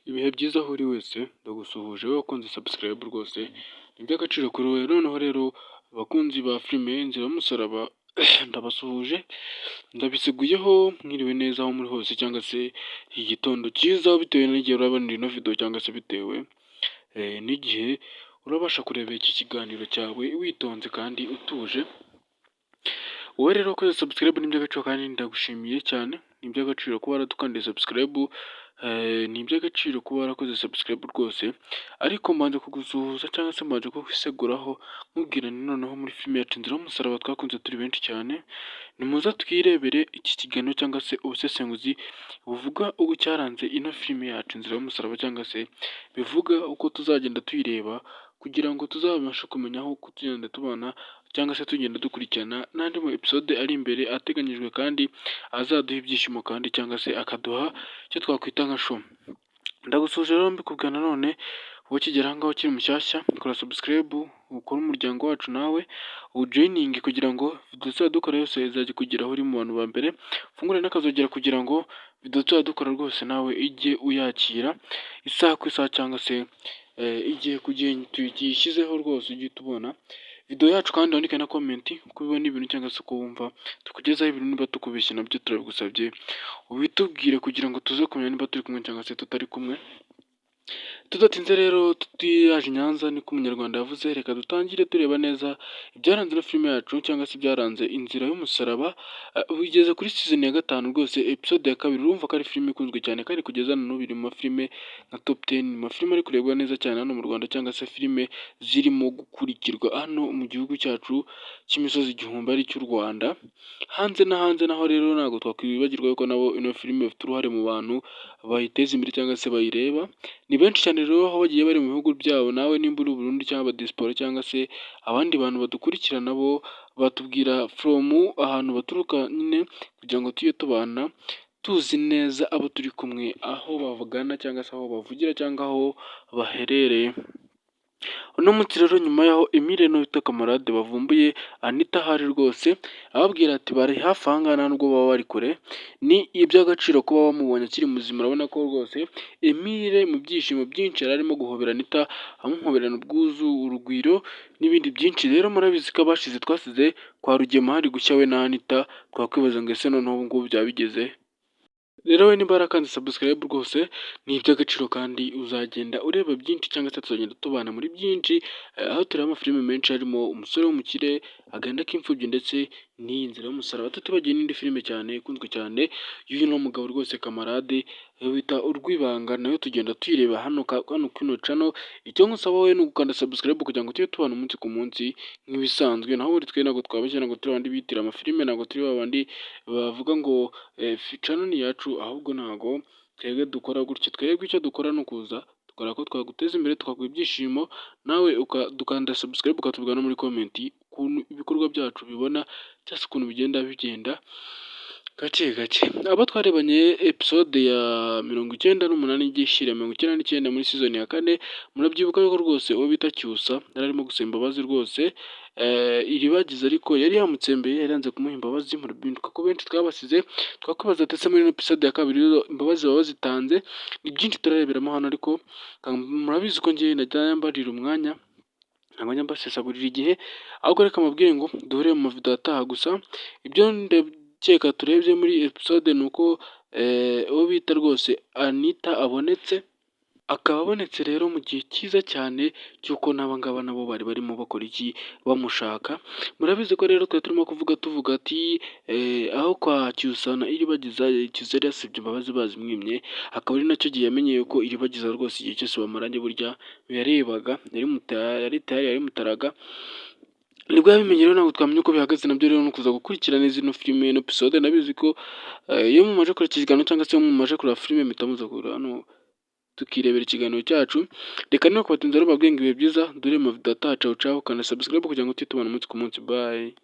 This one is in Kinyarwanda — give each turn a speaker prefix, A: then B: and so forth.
A: Ibihe byiza aho uri wese, ndagusuhuje wowe wakunze subscribe, rwose ni iby'agaciro kuri wowe. Noneho rero abakunzi ba filime Inzira y'Umusaraba, ndabasuhuje, ndabiseguyeho. Mwiriwe neza aho muri hose, cyangwa se igitondo cyiza, bitewe n'igihe urabonera ino video, cyangwa se bitewe n'igihe urabasha kureba iki kiganiro cyawe witonze kandi utuje. Wowe rero wakoze subscribe, ni iby'agaciro kandi ndagushimiye cyane. Ni iby'agaciro kuba waradukandiye subscribe, ni iby'agaciro kuba warakoze subscribe rwose. Ariko mbanje kugusuhuza cyangwa se mbanje kukwiseguraho, nkubwira nti noneho muri filime yacu Inzira y'Umusaraba twakunze turi benshi cyane, nimuze twirebere iki kiganiro cyangwa se ubusesenguzi buvuga ubu cyaranze ino filime yacu Inzira y'Umusaraba, cyangwa se bivuga uko tuzagenda tuyireba kugira ngo tuzabashe kumenya aho tugenda tubana cyangwa se tugenda dukurikirana n'andi ma episode ari imbere ateganyijwe kandi azaduha ibyishimo kandi cyangwa se akaduha icyo twakwita nka show. Ndagusuhuje rero, mbikubwira nanone, wowe ukigera aha ngaha ukiri mushyashya, kora subscribe, ukore umuryango wacu, nawe ujoininge kugira ngo video tuzajya dukora yose izajya ikugeraho uri mu bantu ba mbere. Ufungure n'akazogera kugira ngo video tuzajya dukora rwose nawe ijye uyakira isaha ku isaha, cyangwa se igihe ku gihe tuyishyizeho, rwose ujye uhita ubona video yacu. Kandi wandike na comment uko ubibona ibintu cyangwa se uko wumva tukugezaho ibintu. Niba tukubeshye nabyo turabigusabye ubitubwire kugira ngo tuze kumenya niba turi kumwe cyangwa se tutari kumwe. Tudatinze rero, tutiyaje i Nyanza niko Umunyarwanda yavuze, reka dutangire tureba neza ibyaranze ino filime yacu cyangwa se ibyaranze Inzira y'Umusaraba. Bigeze kuri season ya gatanu rwose, episode ya kabiri. Urumva ko ari filime ikunzwe cyane kandi kugeza na n'ubu iri mu mafilime nka top 10, mu mafilime ari kurebwa neza cyane hano mu Rwanda, cyangwa se filime zirimo gukurikirwa hano mu gihugu cyacu cy'imisozi igihumbi ari cy'u Rwanda. Hanze na hanze naho rero ntabwo twakwibagirwa yuko nabo ino filime bafite uruhare mu bantu bayiteza imbere cyangwa se bayireba. Ni benshi cyane rero aho bagiye bari mu bihugu byabo. Nawe nimba uri Burundi cyangwa diaspora cyangwa se abandi bantu badukurikira, nabo batubwira from ahantu baturuka nyine, kugira ngo tujye tubana tuzi neza abo turi kumwe, aho bavugana cyangwa se aho bavugira cyangwa aho baherereye. Uno munsi rero, nyuma y'aho Emile n'uwitwa Kamarade bavumbuye Anita ahari rwose, ababwira ati bari hafi aha ngaha, nta nubwo baba bari kure, ni iby'agaciro kuba bamubonye akiri muzima. Urabona ko rwose Emile mu byishimo byinshi yari arimo guhobera Anita, amuhoberana ubwuzu, urugwiro n'ibindi byinshi. Rero murabizi ko abashize twasize kwa Rugema hari gushya we na Anita. Twakwibaza ngo ese noneho ubu ngubu byaba bigeze? Rero we niba warakanze subscribe, rwose ni iby'agaciro kandi uzagenda ureba byinshi cyangwa se tuzagenda tubana muri byinshi, aho tureba amafilime menshi harimo Umusore w'Umukire, Agahinda k'Imfubyi ndetse n'iyi Nzira y'Umusaraba, tutibagiwe n'indi filime cyane ikunzwe cyane y'uyu mugabo rwose Kamarade bita Urwibanga, nayo tugenda tuyireba hano kuri ino channel. Icyo nkusaba wowe ni ugukanda subscribe kugira ngo tujye tubana umunsi ku munsi nk'ibisanzwe. Naho ubundi twe ntabwo twabeshya, ntabwo turi babandi bitira amafilime, ntabwo turi babandi bavuga ngo channel ni iyacu, ahubwo ntabwo twebwe dukora gutyo. Twebwe icyo dukora ni ukuza tukareba ko twaguteza imbere, tukaguha ibyishimo, nawe ukadukanda subscribe, ukatubwira no muri comment ukuntu ibikorwa byacu bibona cyangwa se ukuntu bigenda gake gake. Abo twarebanye episode ya 98 igishyira 99 muri season ya kane, murabyibuka yuko rwose uwo bita Cyusa yari arimo gusaba imbabazi rwose Iribagiza, ariko yari yamutsembeye, yari yanze kumuha imbabazi. Murabyibuka ko benshi twabasize twakwibaza ndetse muri ino episode ya kabiri imbabazi baba bazitanze. Ni byinshi turareberamo hano, ariko murabizi ko njyewe najya mbarira umwanya, ntabwo njya mbasesagurira igihe, ahubwo reka mbabwire ngo duhure mu mavideo ataha. Gusa ibyo ndakeka turebye muri episode ni uko uwo bita rwose Anita abonetse, akaba abonetse rero mu gihe cyiza cyane cy'uko n'aba ngaba nabo bari barimo bakora iki? Bamushaka. Murabizi ko rero twari turimo kuvuga, tuvuga ati aho kwa Cyusa na Iribagiza, Cyusa yari yasabye imbabazi bazimwimye, akaba ari nacyo gihe yamenyeye ko Iribagiza rwose igihe cyose bamaranye burya yarebaga, yari tayari, yari mutaraga, nibwo yabimenye. Rero ntabwo twamenya uko bihagaze nabyo, rero ni ukuza gukurikirana zino filime, ino episode. Ndabizi ko iyo mumaze kureba iki kiganiro cyangwa se mumaze kureba filime, muhita muza kureba hano tukirebera ikiganiro cyacu. Reka niba kubatinza rero, mbabwire ngo ibihe byiza, dore mu video ataha. Cawu cawu, kanda subscribe kugira ngo tujye tubana umunsi ku munsi. Bye.